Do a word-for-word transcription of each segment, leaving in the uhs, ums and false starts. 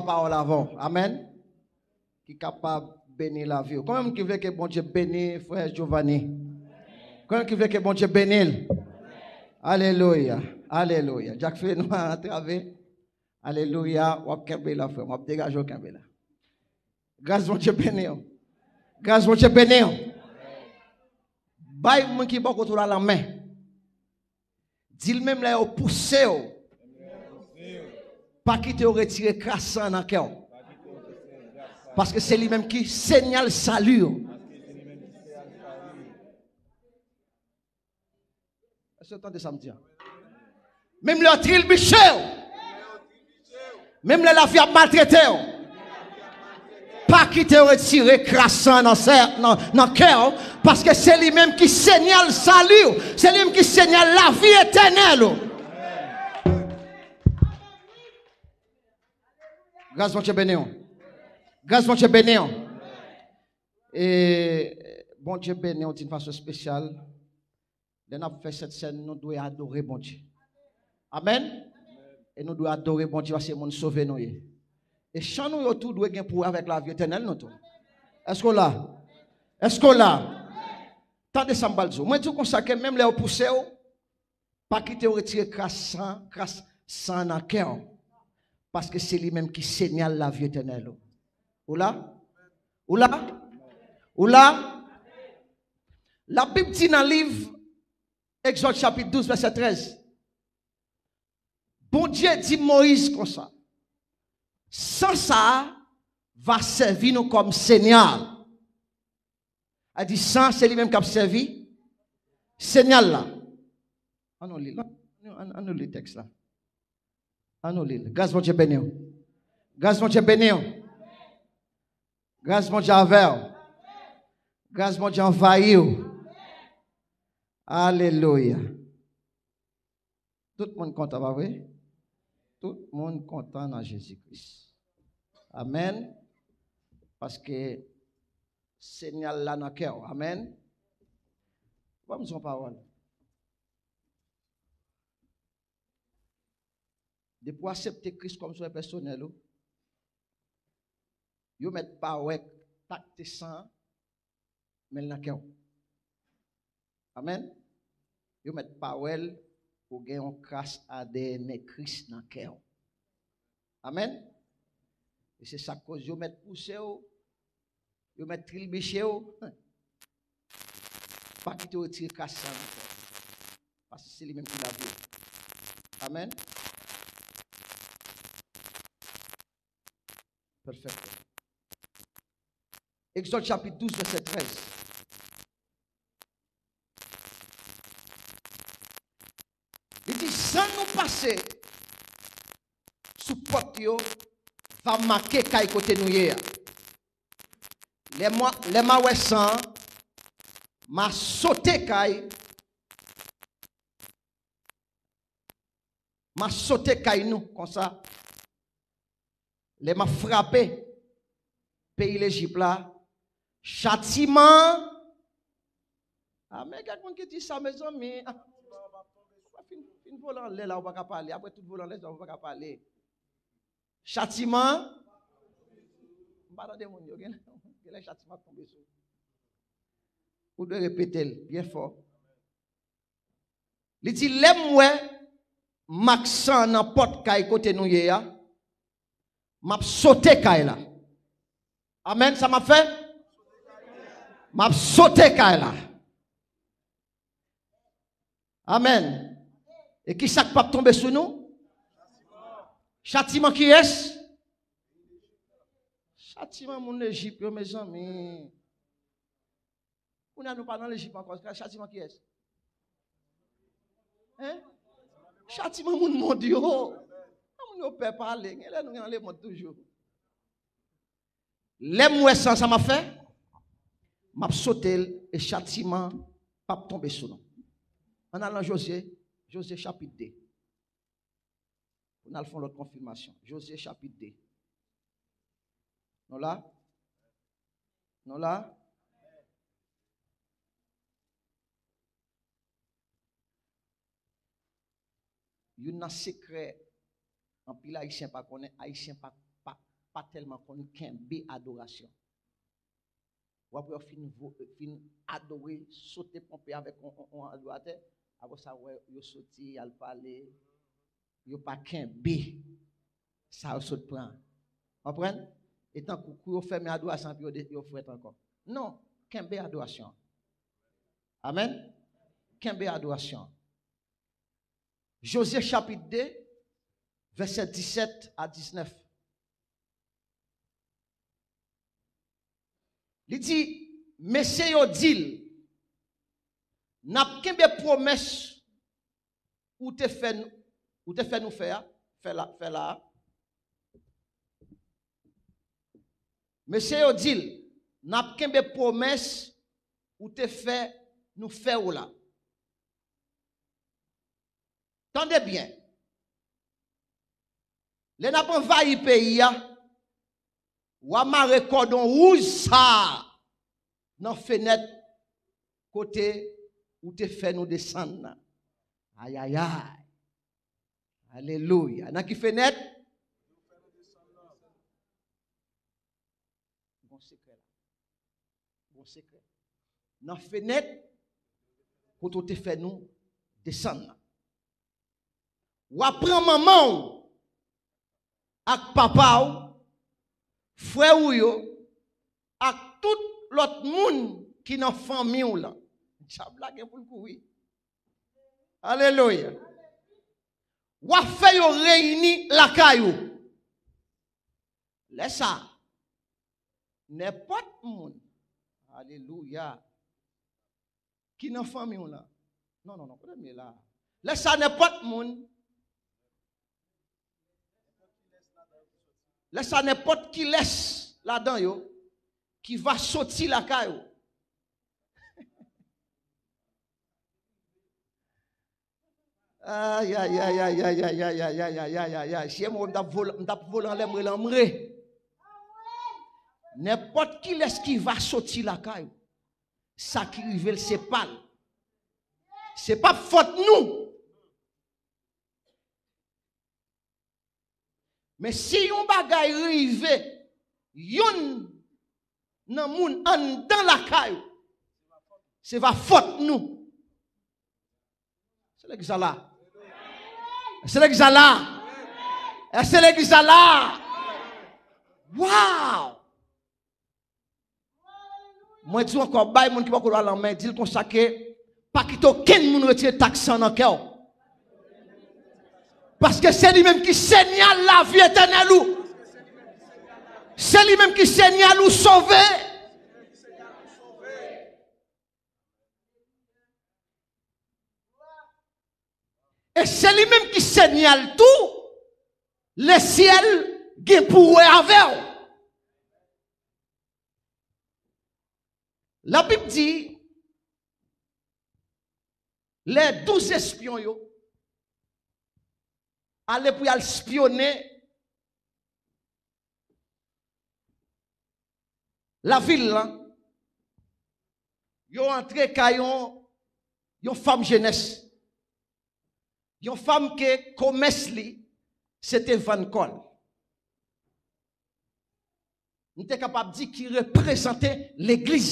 pawòl avè w. Amèn. Ki kapab beni lavi w. Konbyen moun ki vle ke Bondye beni frè Giovanni? Konbyen ki vle ke Bondye beni l? Alelouya. Alelouya. Dyak file nou a antrave. Alelouya. W ap kenbe la, frè m. W ap degaje w kenbe la. Gras Bondye beni w. Gras Bondye beni w. Bay moun ki bò kote w la lanmen. Di l menm lè yo pouse w, pa kite yo retire kras sa nan kè w. Paske se li menm ki senyal sali w. Èske w tande sa m di a? Menm lè yo trilbiche w, menm lè lavi ap maltrete w, pa kite yo retire kras sa nan sè, nan, nan kè w, paske se li menm ki senyal sali w, se li menm ki senyal lavi etènèl ou. Gras Bondye beni w. Gras Bondye beni w. E Bondye beni w di yon fason espesyal. Lè n ap fè Sent Sèn, nou dwe adore Bondye. Amèn. E nou dwe adore Bondye paske se moun sove nou ye. E chan nou yo tou dwe gen pou wè avèk lavi etènèl nou tou. Èske w la? Èske w la? Tande sa m pral di w. Mwen di w konsa ke menm lè yo pouse w, pa kite yo retire kras san, kras san nan kè w. Paske se li menm ki senyal lavi etènèl ou. Ou la? Ou la? Ou la? Labib di nan liv Egzòd chapit douz, vèsè trèz. Bondye di Moyiz konsa, san sa a va sèvi nou kòm senyal. A di san, se li menm k ap sèvi senyal la. An nou li l. An, an nou li tèks la. An nou li l. Gras Bondye beni w. Gras Bondye beni w. Gras Bondye avè w. Gras Bondye anvayi w. Alelouya. Tout moun kontan, pa vre? Tout moun kontan nan Jezi Kris. Amèn. Paske senyal la nan kè w. Amèn. Ban m di yon pawòl. Depi w aksepte Kris kòm sovè pèsonèl ou, yo mèt pa wè tak te san an, men l nan kè w. Amèn. Yo mèt pa wè l, ou gen yon kras A D N Kris nan kè w. Amèn. E se sa k koz yo mèt pouse w, yo mèt trilbiche w. Pa kite yo retire kras sa nan kè w. Paske se li menm ki lavi w. Amèn. Pèfèkte. Egzòd chapit douz, vèsè trèz. Li di, san nou pase sou pòt yo va make kay kote nou ye a. Lè mwa, lè m a wè san an, m a sote kay, m a sote kay nou konsa. Lè m ap frape peyi Lejip la, chatiman. A, men kèk moun ki di sa, mezanmi. A, fin, fin vole anlè la, ou pa ka pale. Apre tout vole anlè, ou pa ka pale. Chatiman. M pa tande moun yo. Gen, gen lè chatiman ap tonbe sou ou. Ou dwe repete l byen fò. Li di, lè m wè mak san nan pòt kay kote nou ye a, m ap sote kay la. Amèn, sa m ap fè? M ap sote kay la. Amèn. E ki sa k p ap tonbe sou nou? Chatiman kiyès? Chatiman moun Lejip yo, mezanmi. Kounye a nou pa nan Lejip ankò. Chatiman kiyès? Hein? Chatiman moun mond yo. Moun yo pè pale. Gen lè nou gen nan lemonn toujou. Lè m wè san, sa m ap fè? M ap sote l e chatiman p ap tonbe sou nou. Ann al nan Jozye, Jozye chapit de. Pou n al fè yon lòt konfimasyon. Jozye chapit de. Nou la? Nou la? Youn nan sekrè anpil Ayisyen pa konnen, Ayisyen pa, pa, pa tèlman konn kenbe adorasyon. W ap wè yo fin, vo- fin adore, sote ponpe avèk yon, yon, yon adoratè, apre sa, w wè yo soti, y al pale, yo pa kenbe sa yo sot pran. Konprann? E tankou kou yo fèmen adorasyon, epi yo, de- yo frèt ankò. Non, kenbe adorasyon. Amèn? Kenbe adorasyon. Jozye chapit de, vèsè disèt a diznèf. Li di, mesye yo di l, n ap kenbe pwomès ou te fè, n- ou te fè nou fè a, fè la, fè la a. Mesye yo di l, n ap kenbe pwomès ou te fè nou fè w la. Tande byen. Lè n ap anvayi peyi a, w a mare kòdon wouj sa a nan fenèt kote ou te fè nou desann nan. Ayayay. Alelouya. Nan ki fenèt? Gon sekrè la. Gon sekrè. Nan fenèt kote w te fè nou desann nan. W a pran manman w ak papa w, frè w yo, ak tout lòt moun ki nan fanmi w lan. Dyab la gen pou l kouri. Alelouya. W a fè yo reyini lakay ou. Lè sa, nenpòt moun, alelouya, ki nan fanmi w lan. Non, non, non, kote m ye la? Lè sa, nenpòt moun, lè sa, nenpòt kilès ladan yo ki va soti lakay ou. Ay, ay, ay, ay, ay, ay, ay, ay, ay, ay, ay, ay, ay, ay, ay. Si e mwen, m t ap vole, m t ap vole anlè, m rele anmwe. Nenpòt kilès ki va soti lakay ou, sa ki rive l, se pa l. Se p ap fòt nou. Men si yon bagay rive youn nan moun anndan lakay ou, se va fòt nou. Se legliz la la. Se legliz la la. Se legliz la la. Wow! Mwen di w ankò, bay moun ki bò kote w la lanmen, di l konsa ke pa kite okenn moun retire taks sa nan kè w. Paske se li menm ki senyal lavi etènèl ou. Se li menm ki senyal ou sove. E se li menm ki senyal tou, lesyèl gen pou wè avè w. Labib di, lè douz espyon yo ale pou y al espyone lavil lan, yo antre kay yon, yon fanm jenès. Yon fanm ke komès li, se te vann kò l. M te kapab di ki reprezante legliz.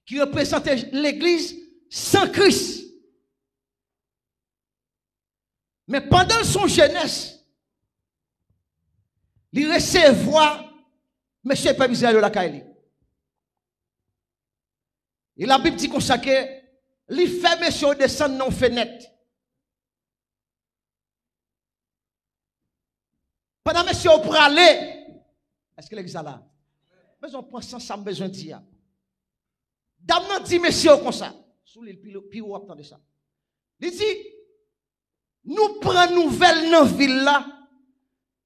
Ki reprezante legliz san Kris. Men pandan l se yon jenès, li resevwa mesye pèp Izrayèl yo lakay li. E Labib di konsa ke li fè mesye yo desann nan yon fenèt. Pandan mesye yo prale, èske legliz la la? Bezwen pran sans sa m bezwen di a. Dam nan di mesye yo konsa, sou li pi, pi wo w ap tande sa. Li di, nou pran nouvèl nan vil la,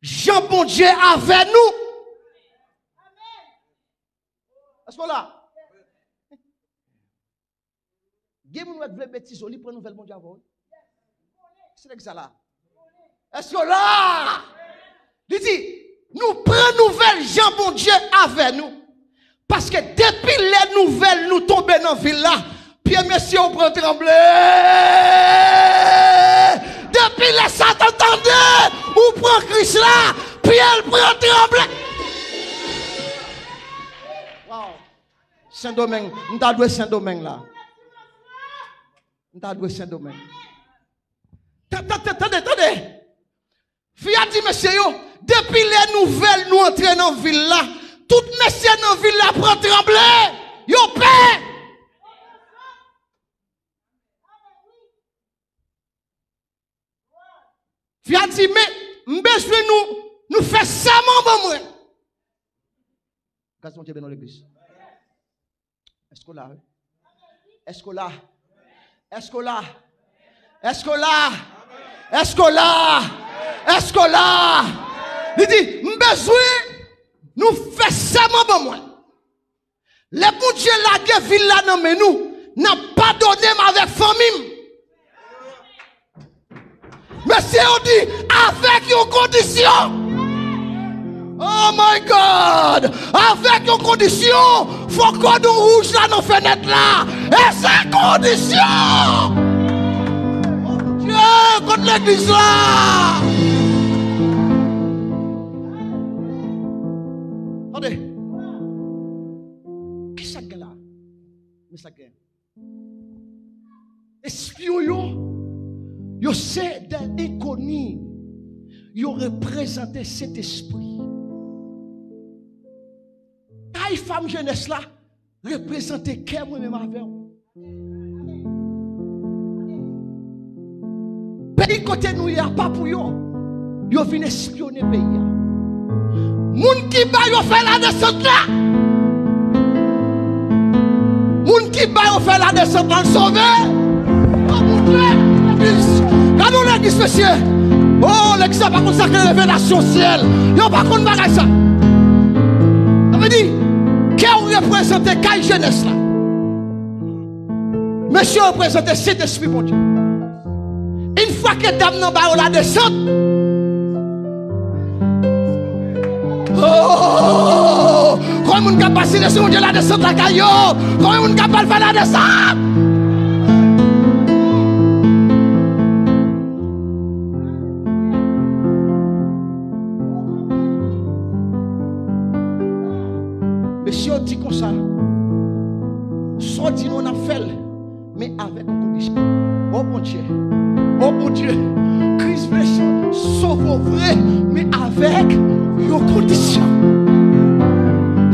jan Bondye avè nou. Èske w la? Gen moun wè k vle betize w, li pran nouvèl Bondye avè w. Se nèg sa la. Èske w la? Li di, nou pran nouvèl jan Bondye avè nou. Paske depi lè nouvèl nou tonbe nan vil la, pye mesye yo pran tranble. De Depi lè Satan tande ou pran Kris la, pye l pran tranble. Wow. Sendomeng, m ta dwe Sendomeng la. M ta dwe Sendomeng. Ta- ta- ta- Tande, tande. Fi a di mesye yo, depi lè nouvèl nou antre nan vil la, tout mesye nan vil la pran tranble. Yo pè. Fi a di, men, m bezwen nou, nou fè sèman ban mwen. Gras Bondye beni w legliz. Èske w la, wi? Èske w la? Èske w la? Èske w la? Èske w la? Èske w la? Li di, m bezwen nou fè sèman ban mwen. Lè Bondye lage vil la nan men nou, n ap padone m avèk fanmi m. Mesye yo di, avèk yon kondisyon. Oh my God! Avèk yon kondisyon, fò kòdon wouj la nan fenèt la. E se kondisyon! Bondye, kot legliz la? Tande. Kisa k gen la? Men sa k gen. Espyon yo, yo se de enkoni. Yo reprezante Sentespri. Kay fanm jenès la reprezante kè mwen menm avè w. Peyi kote nou ye a pa pou yo. Yo vin espyone peyi a. Moun ki ba yo fè ladesant la. Moun ki ba yo fè ladesant la, l sove. Oh, Bondye, legliz. Gade yon legliz, mesye. Oh, legliz la pa konn sa k rele revelasyon syèl. Yo pa konn bagay sa. Sa vle di, kè w reprezante kay jenès la. Mesye reprezante Sentespri Bondye. Yon fwa ke dam nan ba yo ladesant. Oh! Konbyen moun k ap ba Sentespri Bondye ladesant lakay yo? Konbyen moun k ap ba l fè ladesant? Mesye yo di konsa, sa w di nou n ap fè l, men avèk yon kondisyon. O Bondye, o Bondye, Kris vle sove w vre, men avèk yon kondisyon.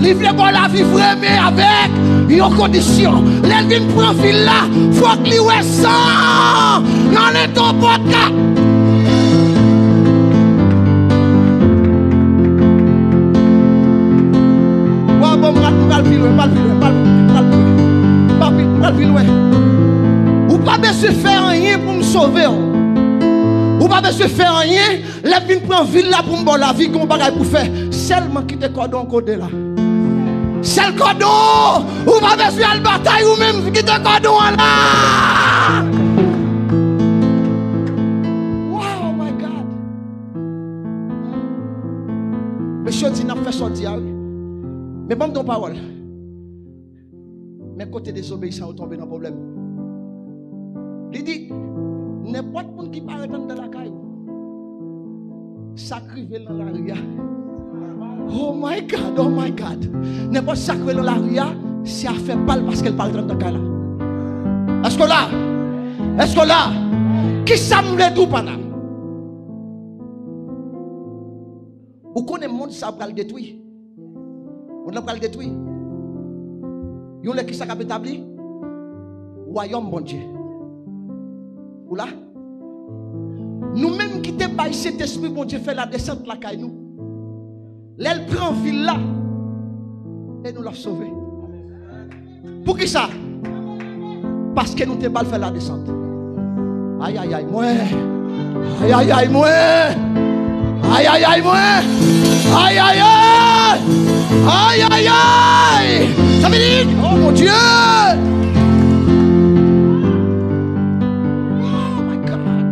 Li vle ba w lavi vre, men avèk yon kondisyon. Lè l vin pran vil la, fòk li wè san nan letan w pòt la. Wa, bon, m pral, m pral pi lwen, m pral pi lwen, m pral, m pral pi lwen. M pral pi, m pral pi lwen. Ou pa bezwen fè anyen pou m sove w. Ou pa bezwen fè anyen. Lè m vin pran vil la pou m ba w lavi, gen yon bagay pou fè. Sèlman kite kòdon an kote la. Sèl kòdon! Ou pa bezwen al batay ou menm, kite kòdon an la! Wow, my God! Mesye di n ap fè sa w di a, wi. Men ban m di w yon pawòl. Men kote dezobeyisan yo tonbe nan pwoblèm. Li di, nenpòt moun ki parèt anndan lakay ou, sa k rive l nan lari a. Oh my God, oh my God. Nenpòt sa k rive l nan lari a, se afè pa l paske l parèt anndan kay la. Èske w la? Èske w la? Kisa m vle di w pa la? Ou konnen mond sa a pral detwi. Mond lan pral detwi. Yon lè kisa k ap etabli? Wayòm Bondye. Ou la? Nou menm ki te bay Sentespri Bondye fè ladesant lakay nou. Lè l pran vil la, e nou l ap sove. Poukisa? Paske nou te ba l fè ladesant. Ayayay mwen. Ayayay mwen. Ayayay mwen. Ayayay. Ayayay. Sa vle di, oh mon Dieu. Oh my God.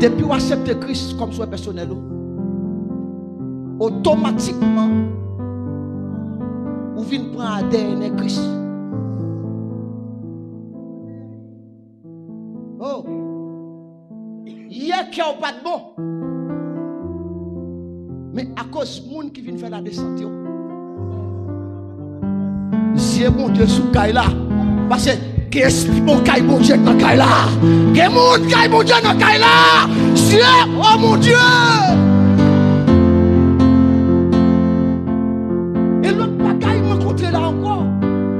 Depi w aksepte Kris kòm sovè pèsonèl ou, otomatikman, ou vin pran A D N Kris. Oh. Yè kè w pa t bon. Men akoz moun ki vin fè ladesant yo, zye Bondye sou kay la. Paske gen espri bon kay Bondye k nan kay la. Gen moun kay Bondye nan kay la. Zye, oh mon Dieu! E lòt bagay mwen kontre la ankò,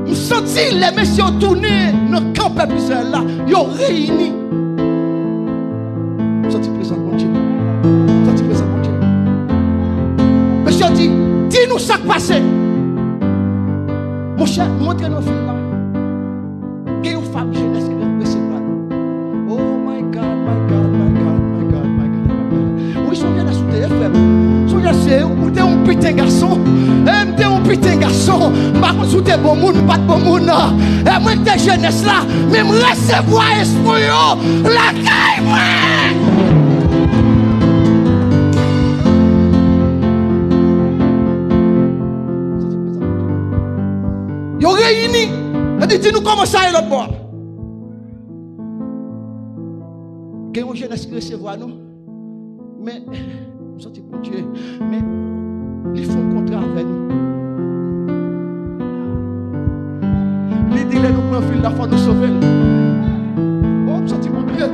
m santi lè mesye yo tounen nan kan pèp Izrayèl la, yo reyini. M santi prezans Bondye. M santi prezans Bondye. Mesye yo di, di nou sa k pase. Monchè, nou antre nan vil la. Gen yon fanm jenès ki resevwa nou. Oh my God, my God, my God, my God, my God, my God. Wi, se yon jenès ou te ye, frè m. Se yon jenès, se, ou te yon piten gason. E m te yon piten gason. M pa konn si w te bon moun, m pa t bon moun. E mwen ki te jenès la, men m resevwa espri yo lakay mwen. Yo reyini. Yo di, di nou kòman sa ye lòt bò a. Gen yon jenès ki resevwa nou. Men, m santi Bondye, men li fè yon kontra avè nou. Li di lè nou pran vil la, fò nou sove l. Oh, m santi Bondye.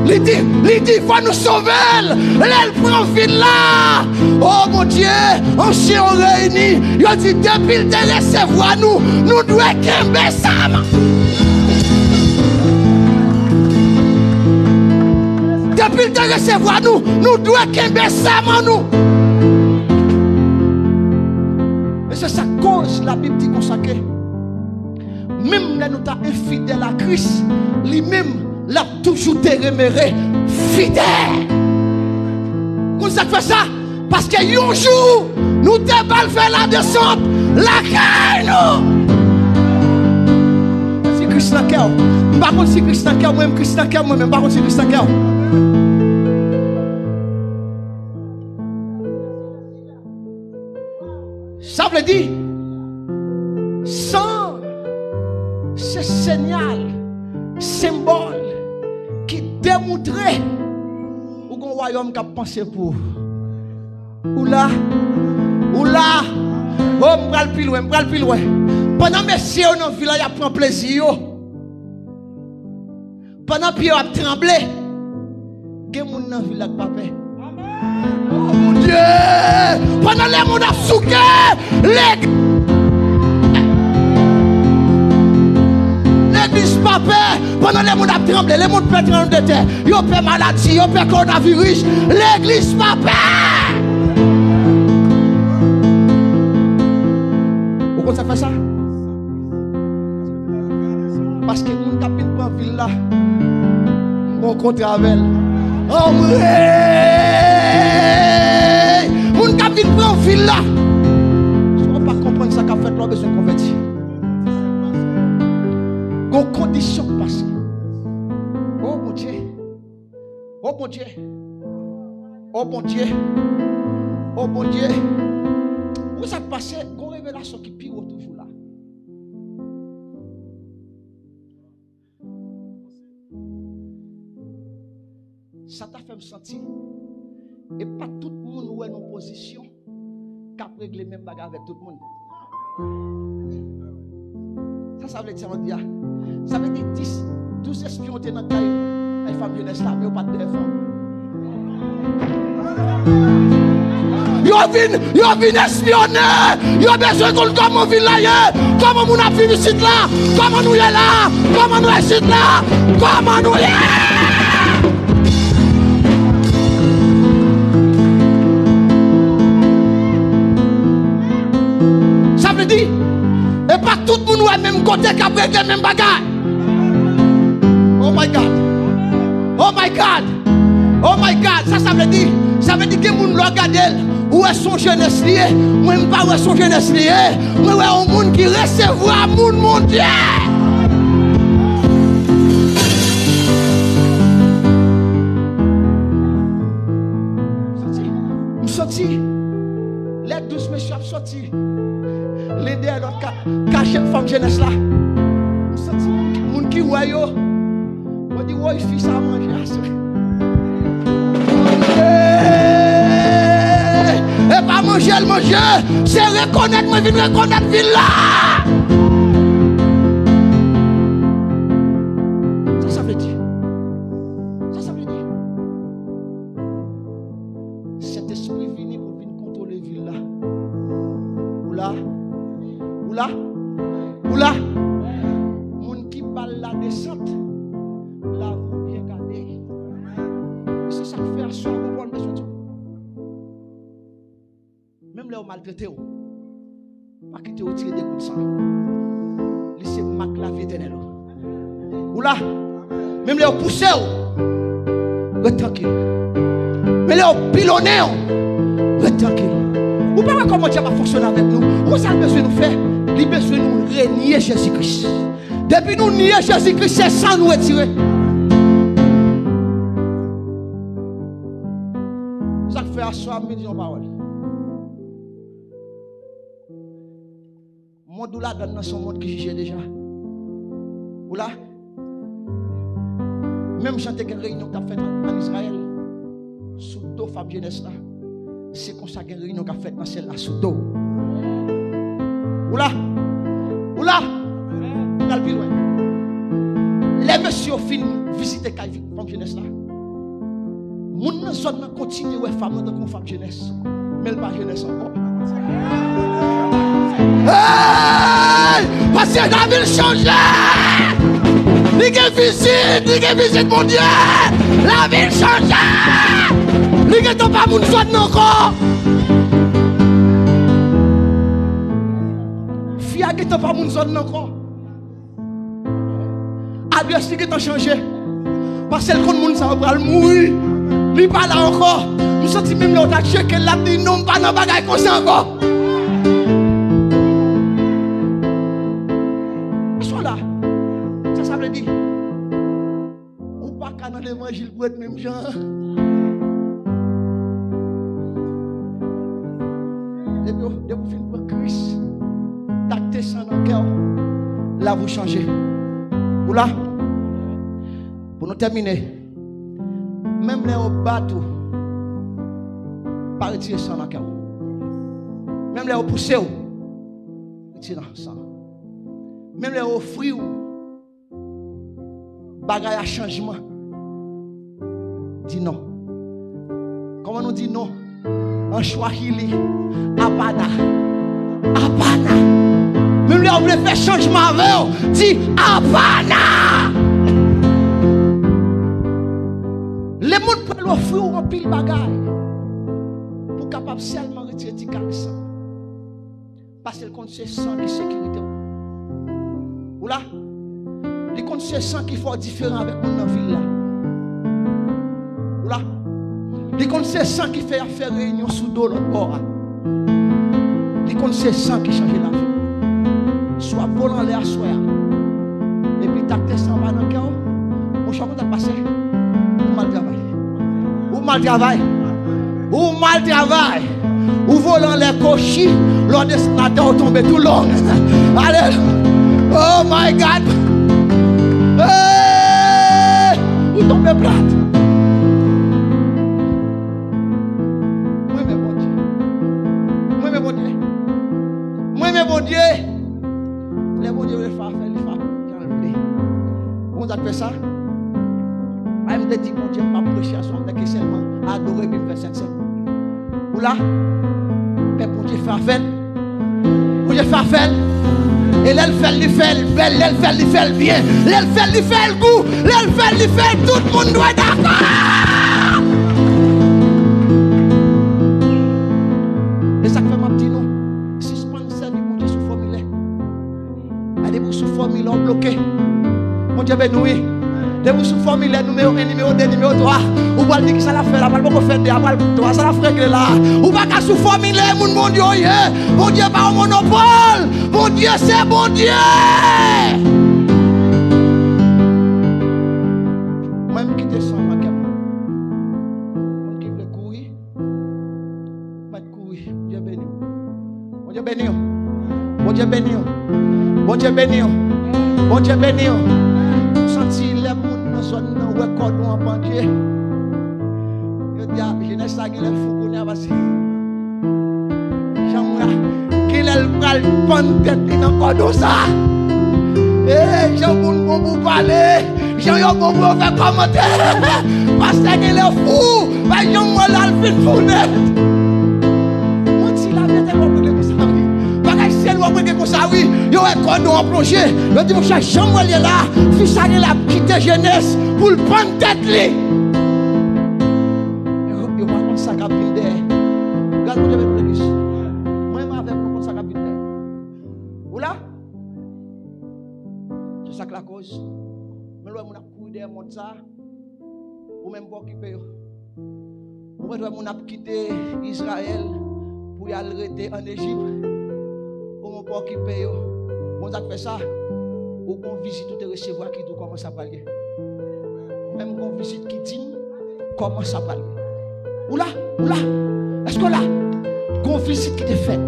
Li di, li di, fò nou sove l. Lè l pran vil la, oh, Bondye, ansyen yo reyini. Yo di, depi l te resevwa nou, nou dwe kenbe sa. Depi l te resevwa nou, nou dwe kenbe sèman nou. E se sa k koz Labib di konsa ke, menm lè nou ta enfidèl a Kris, li menm, l ap toujou demere fidèl. Ou konn sa k fè sa? Paske yon jou, nou te pral fè ladesant lakay nou. Si Kris nan kè w, m pa konn si Kris nan kè w, mwen menm Kris nan kè m, mwen menm m pa konn si Kris nan kè w. Sa vle di, san se siyal, senbòl ki demontre ou gon wayòm k ap panse pou ou. Ou la? Ou la? Oh, m pral pi lwen, m pral pi lwen. Pandan mesye yo nan vil la, y ap pran plezi yo. Pandan pye yo ap tranble, gen moun nan vil la k pa pè. Oh, mon Dieu! Pandan lemonn ap souke, lèg-, legliz pa pè. Pandan lemonn ap tranble, lemonn pè tranblemanntè. Yo pè maladi, yo pè kowonaviris. Legliz pa pè. Ou konn sa k fè sa? Paske moun k ap vin pran vil la, m gon kontra avè l. Anmwey! Moun k ap vin pran vil la, si w pa konprann sa k ap fèt la, w bezwen konvèti. Gon kondisyon k pase. Oh, Bondye. Oh Bondye. Oh Bondye. Oh Bondye. Ou sa k pase, gon revelasyon ki pi wo toujou la. Sa ta fè m santi, e pa tout moun ou wè nan pozisyon k ap regle menm bagay avèk tout moun. Sa, sa vle di sa, mwen di a. Sa vle di dis, douz espyon te nan kay, kay fanm jenès la, men yo pa t dèyè fanm. Yo vin, yo vin espyone. Yo bezwen konn kòman vil la ye, kòman moun ap viv isit la, kòman nou ye la, kòman nou isit la, kòman nou ye. Sa vle di, e pa tout moun wè menm kote k ap regle menm bagay. Oh my God. Oh my God. Oh my God. Sa, sa vle di, sa vle di gen moun lè w gade l, ou wè se yon jenès li ye. Mwen, m pa wè se yon jenès li ye. Mwen wè yon moun ki resevwa moun Bondye. M santi, m santi Dèyè douz mesye ap soti. Len dèyè lòt ka, kache fanm jenès la. M santi moun ki, moun ki wè yo. Mwen di, woy, fi sa manje aswè. Manje! E pa manje l manje, se rekonèt mwen vin rekonèt vil la. Sa sa vle di? Sa sa vle di? Sentespri vini pou l vin kontwole vil la. Ou la? Ou la? Ou la? Moun ki ba l ladesant, lavi w byen gade. E se sa k fè aswè a, ou konprann, mesye, menm lè yo maltrete w, pa kite yo tire de gout san. Li se mak lavi etènèl ou. Ou la? Menm lè yo pouse w, ret trankil. Menm lè yo pilonnen w, ret trankil. Ou pa wè kòman dyab ap fonksyone avèk nou? Ou wè sa l bezwen nou fè? Li bezwen nou renye Jezi Kris. Depi nou nye Jezi Kris, se san nou retire. Sa k fè aswè a, m vin di yon pawòl. Mond ou ladann nan se yon mond ki jije deja. Ou la? Menm jan te gen reyinyon k t ap fèt an, an Izrayèl, sou do fanm jenès la, se konsa gen reyinyon k ap fèt nan syèl la sou do w. Ou la? Ou la? M pral pi lwen. Lè mesye yo fin vizite kay fanm jenès la, moun nan zòn nan kontinye wè fanm nan tankou yon fanm jenès, men l pa jenès ankò. Hey! Paske lavi l chanje! Li gen vizit, li gen vizit Bondye! Lavi l chanje! Li gentan pa moun zòn nan ankò! Fi a gentan pa moun zòn nan ankò! Adrès li gentan chanje. Paske l konn moun sa yo pral mouri. Li pa la ankò. M santi menm lè w ta tcheke l, l ap di, "Non, m pa nan bagay konsa ankò." Aswè la, sa sa vle di? Ou pa ka nan levanjil pou ret menm jan an. Depi w, depi w fin pran Kris, takte san nan kè w, lavi w chanje. Ou la? Pou nou tèmine, menm lè yo bat ou, pa retire san nan kè w. Menm lè yo pouse w, retire san. Menm lè yo ofri w bagay a chanjman, di non. Kòman nou di non? An Swahili, apana. Apana. Menm lè yo vle fè chanjman avè w, di apana. Lemonn pral ofri w anpil bagay pou kapab sèlman retire ti kal san. Paske l konn se san ki sekirite w. Ou la? Li konn se san ki fè w diferan avèk moun nan vil la. Ou la? Li konn se san ki fè y ap fè reyinyon sou do lòt bò a. Li konn se san ki chanje lavi w. Si w ap vole anlè aswè a, epi takte san pa nan kè w, monchè, w konn sa k pase? Ou mal travay. Ou mal travay. Ou mal travay. Ou vole anlè kochi, lè w desann atè, ou tonbe tou long. Alelouya. Oh my God. Hey! Ou tonbe plat. Mwen renmen Bondye. Mwen renmen Bondye. Mwen renmen Bondye. Lè Bondye vle fè afè, li fè jan l vle. Ou konn sa k fè sa? Ay, m te di Bondye m p ap preche aswè, m te ke sèlman adore epi m fè sèt sèt. Ou la? Men Bondye fè afè l. Bondye fè afè l. E lè l fè l, li fè l bèl. Lè l fè l, li fè l byen. Lè l fè l, li fè l gou. Lè l fè l, li fè l. Tout moun dwe dakò. E sa k fè m ap di nou, sispann sèvi Bondye sou fòmilè. A, depi w sou fòmilè, w bloke. Bondye beni w, wi. Depi w sou fòmilè nimewo en, nimewo de, nimewo twa, ou pral di kisa l ap fè la, pral poko fè de, apral twa, sa l ap regle la. Ou pa ka sou fòmilè, moun Bondye w ye. Bondye pa yon monopòl. Bondye se Bondye. Mwen, m kite san nan kè mwen. Moun ki vle kouri, mèt kouri. Wi, Bondye beni w. Bondye beni w. Bondye beni w. Bondye beni w. Bondye beni w. M santi lè moun nan zòn nan wè kòdon an pandye, yo di, "A, jenès sa genlè fou kounye a, paske jan m wè a, genlè l pral pann tèt li nan kòdon sa." E, jan moun bon pou pale, jan yo bon pou yo fè kòmantè. Pastè genlè fou, pa janm wè l al fin fou nèt. Manti, laverite w ap regle konsa, wi. Bagay serye w ap regle konsa, wi. Yo wè kòdon an plonje. Yo di, "Monchè, jan m wè l ye la, fi sa genlè ap kite jenès pou l pann tèt li." Yo, yo pa konn sa k ap vin dèyè. Gras Bondye beni legliz. Mwen menm avèk nou konn sa k ap vin dèyè. Ou la? Se sa k lakoz. Men lè moun ap kouri dèyè mòd sa, ou menm pa okipe yo. Ou mèt wè moun ap kite Izrayèl pou y al rete ann Ejip. Ou menm pa okipe yo. Bon, sa k fè sa? Ou gon vizit ou te resevwa ki di w kòman sa pral ye. Ou menm gon vizit ki di m kòman sa pral ye. Ou la? Ou la? Èske w la? Gon vizit ki te fèt.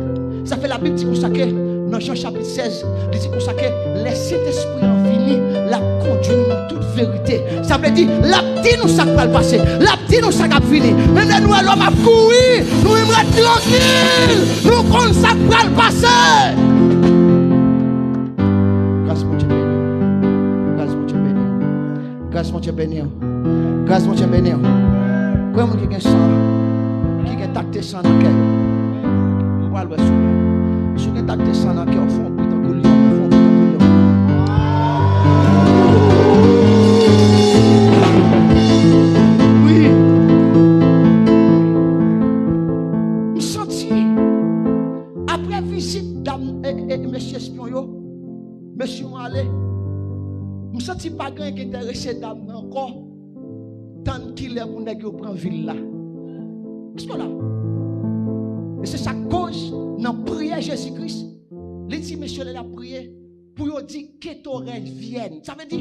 Sa fè Labib di konsa ke, nan Jan chapit sèz, li di konsa ke lè Sentespri an vini, l ap kondui nou nan tout verite. Sa vle di, l ap di nou sa k pral pase. L ap di nou sa k ap vini. Men lè nou wè lòm ap kouri, nou menm ret trankil. Nou konn sa k pral pase. Gras Bondye beni w. Gras Bondye beni w. Gras Bondye beni w. Gras Bondye beni w. Konbyen moun ki gen san, ki gen takte san nan kè yo? M pral wè sou yo. Si w gen takte san nan kè w, fè yon bri tankou lyon, fè yon bri tankou lyon. Wi. M santi, apre vizit dam, e, e, e, mesye espyon yo, mesye yo ale. M santi pa gen enterese dam nan ankò. Tann kilè pou nèg yo pran vil la. Èske w la? E se sa k koz nan priyè Jezi Kris, li di mesye yo lè l ap priye pou yo di, "Que ton règne vienne." Sa vle di,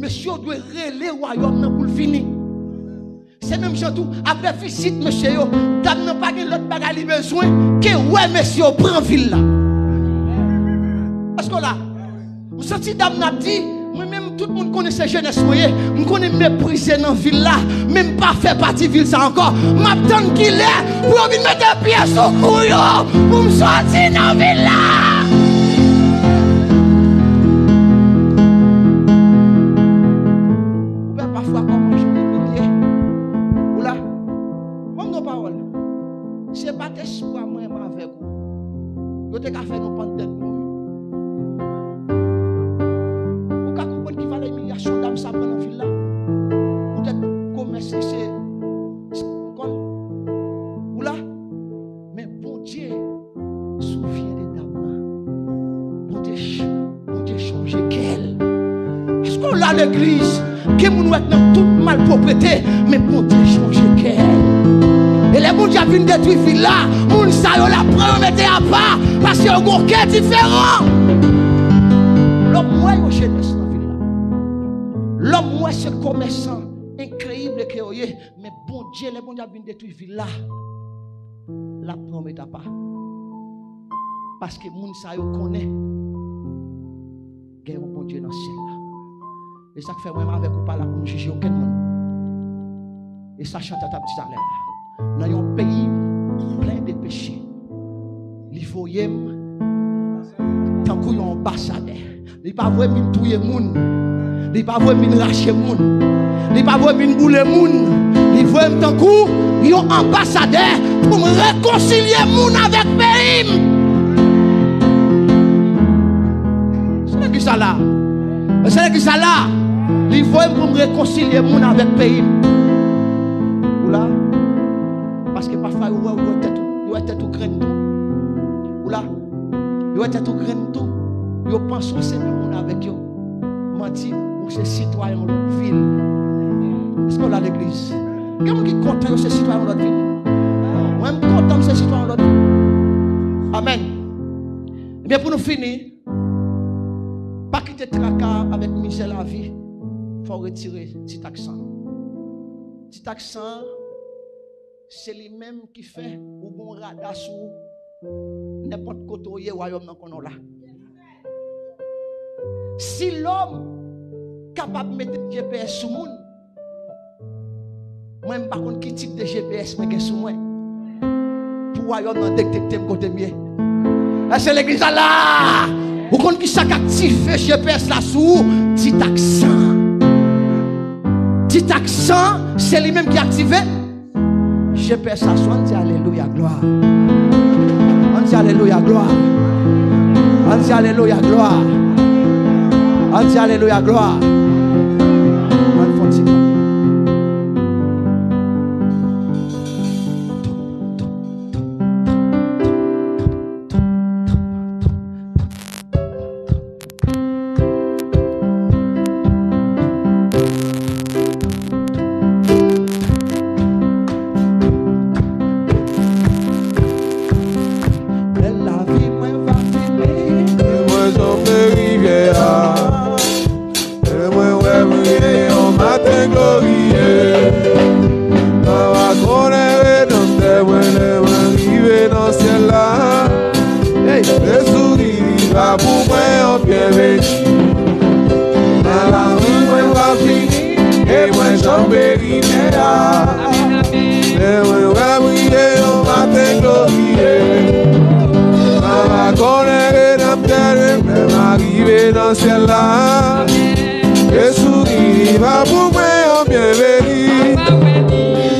mesye yo dwe rele wayòm nan pou l vini. Se menm jan tou, apre vizit mesye yo, dam nan pa gen lòt bagay li bezwen ke wè mesye yo pran vil la. Èske w la? M santi dam nan ap di, "Mwen menm, tout moun konnen se jenès mwen ye. M konnen m meprize nan vil la, men m pa fè pati vil sa ankò. M ap tann kilè pou yo vin mete pye sou kou yo, pou m soti nan vil la." Ou wè pafwa kòman jan w imilye. Ou la? Ban m yon pawòl. Si e pa t espwa mwen menm avèk ou, yo te ka fè nou pann tèt nou. Ou ka konprann ki valè imilyasyon dam sa pran nan vil la? Poutèt komès li se, se kòl. Ou la? Men Bondye souvyen de dam nan. Bondye, Bondye chonje kè l. Èske w la, legliz? Gen moun ou wè k nan tout malpwoprete, men Bondye chonje kè l. E lè Bondye ap vin detwi vil la, moun sa yo l ap pran yo mete apa, paske yo gon kè diferan. Lòm wè yo jenès nan vil la. Lòm wè se komèsan enkreyib ke yo ye, men Bondye, lè Bondye ap vin detwi vil la, l ap pran yo mete apa. Paske moun sa yo konnen gen yon Bondye nan syèl la. E sa k fè mwen menm avèk ou pa la pou nou jije okenn moun. E sa chantè t ap di talè a. Nan yon peyi plen de peche, li voye m tankou yon anbasadè. Li pa voye m vin touye moun. Li pa voye m vin rache moun. Li pa voye m vin boule moun. Li voye m tankou yon anbasadè pou m rekonsilye moun avèk peyi m. Se legliz sa la. Se legliz sa la. Li voye m pou m rekonsilye moun avèk peyi m. Ou la? Paske pafwa yo wè, yo wè tèt ou, yo wè tèt ou grenn tou. Ou la? Yo wè tèt ou grenn tou. Yo panse w se menm moun avèk yo. Manti, ou se sitwayen yon lòt vil. Èske w la, legliz? Gen moun ki kontan yo se sitwayen yon lòt vil? Mwen, m kontan m se sitwayen yon lòt vil. Amèn. Ebyen, pou nou fini, pa kite traka avèk mizè lavi fè w retire ti taks san. Ti taks san, Se li menm ki fè ou gon rada sou ou. Nenpòt kote w ye, wayòm nan konnen w la. Si lòm kapab mete G P S sou moun, mwen m pa konn ki tip de G P S mwen gen sou mwen. Pou wayòm nan detekte m kote m ye. Èske legliz la la? Ou konn ki sa k aktive G P S la sou ou? Ti taksan. Ti taksan, se li menm ki aktive G P S la sou, ann di alelouya, glwa. Ann di alelouya, glwa. Ann di alelouya, glwa. Ann di alelouya, glwa. Ann fon ti. Lè lavi mwen va fini, e mwen janbe rivyè a. E mwen wè briye yon maten gloriye. Mwen va konnen Redanmtè mwen lè mwen rive nan syèl la. Hey, e souri li va pou mwen yon byenveni. Nan lavi mwen va fini, e mwen janbe rivyè a. E mwen wè briye yon maten gloriye. Mwen va konnen Redanmtè mwen lè mwen rive nan syèl la. E souri li va pou mwen yon byenveni.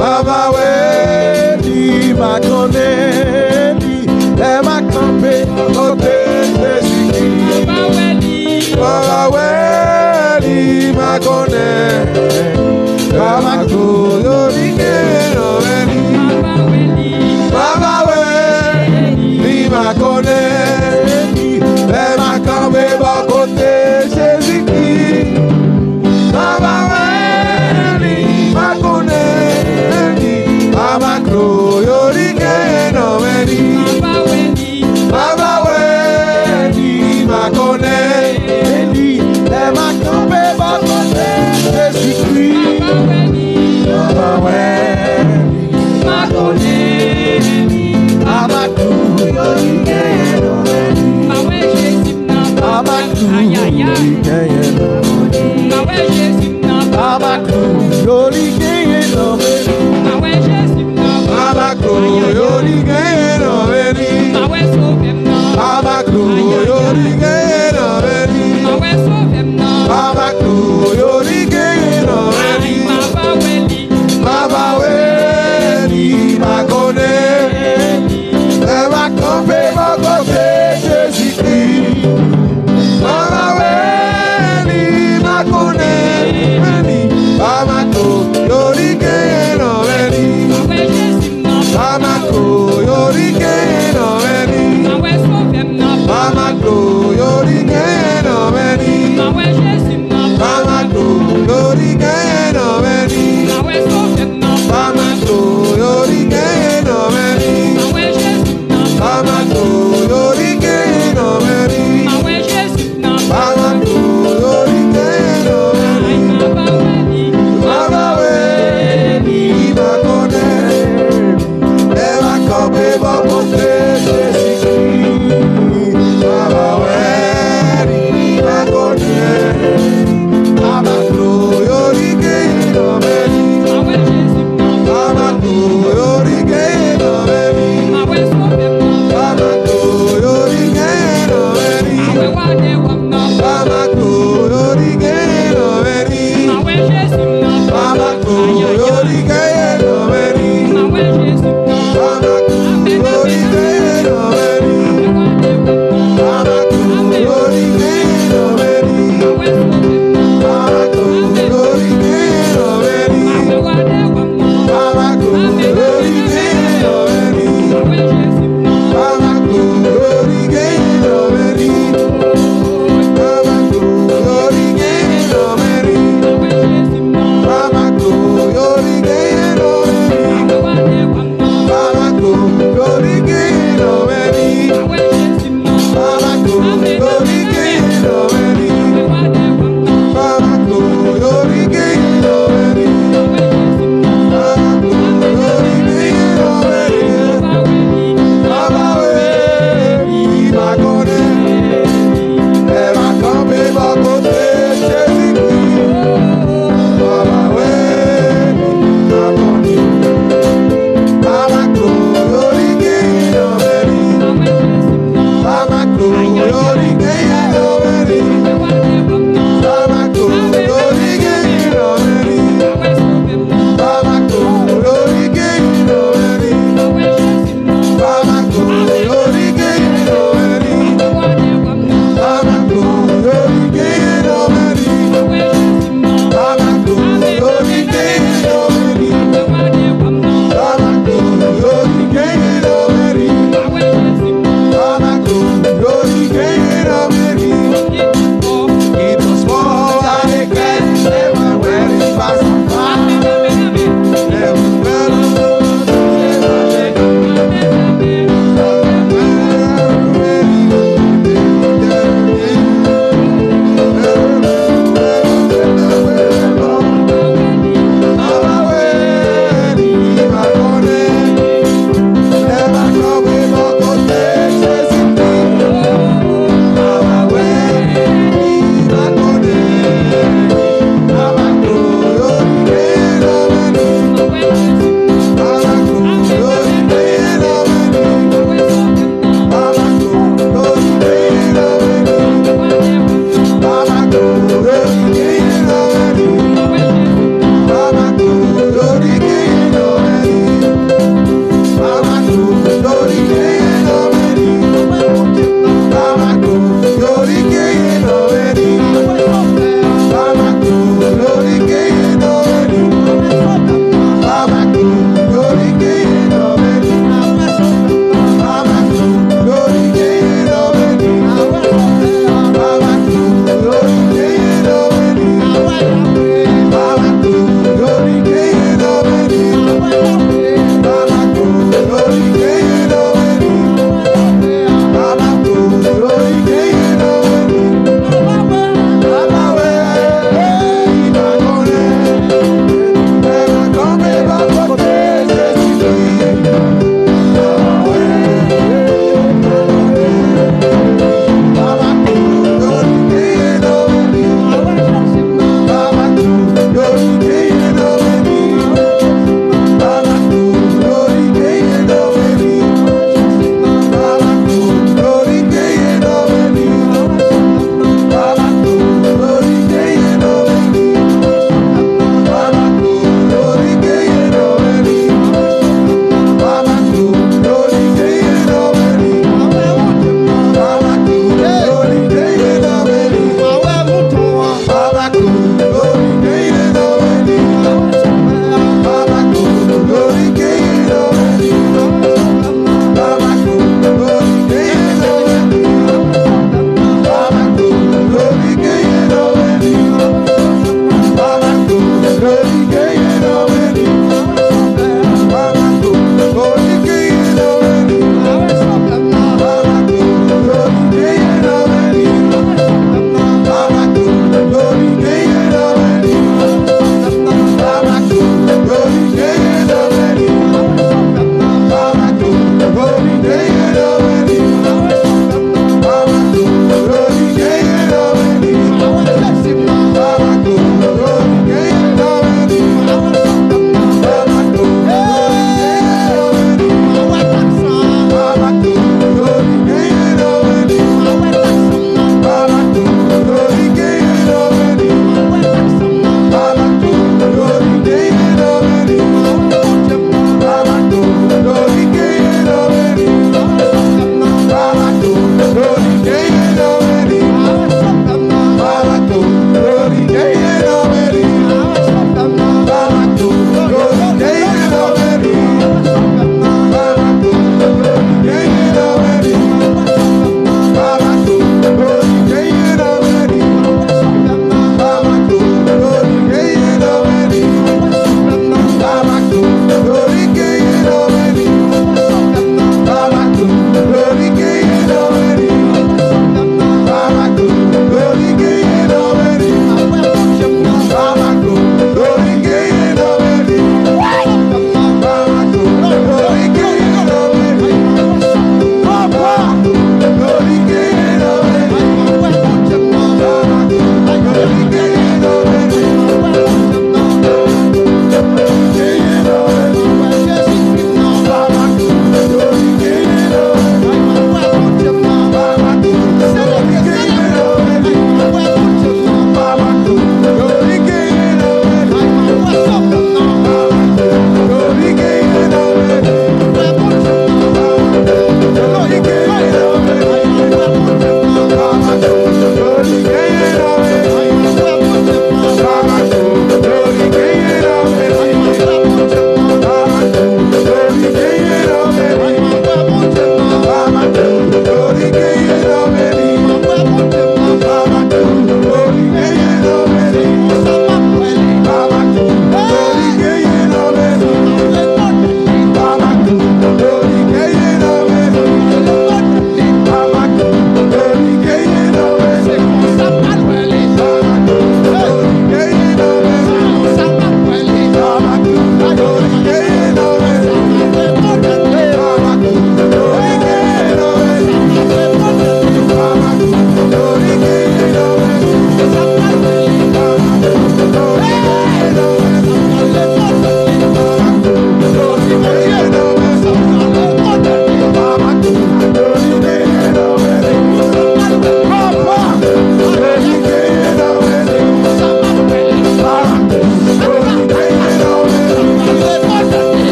Papa wè li, m a konnen li. Lè m a kanpe kote Jezikri. Papa wè li, m a konnen. Papa glorifye nan men li. Papa wè li, m a konnen li. Lè m a kanpe bò kote Jezikri.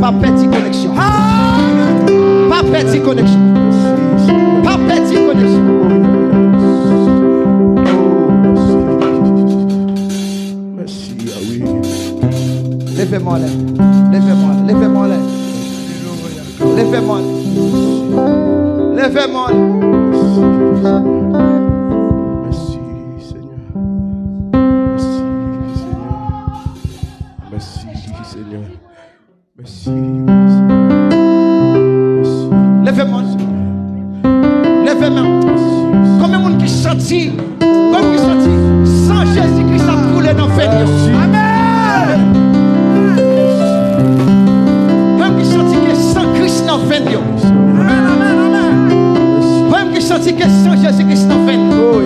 Pa pèdi koneksyon. Pa pèdi koneksyon. Pa pèdi koneksyon. Leve men w anlè. Leve men w anlè. Leve men w anlè. Leve men w anlè. Leve men w anlè. Mèsi, Senyè. Mèsi, Senyè. Mèsi, Senyè. Mèsi, Senyè. Mèsi. Leve men w. Leve men w. Konbyen moun ki santi, konbyen moun ki santi san Jezi Kris ap koule nan venn yo? Amèn. Konbyen moun ki santi ke san Kris nan venn yo? Amèn, amèn, amèn. Konbyen moun ki santi ke san Jezi Kris nan venn yo?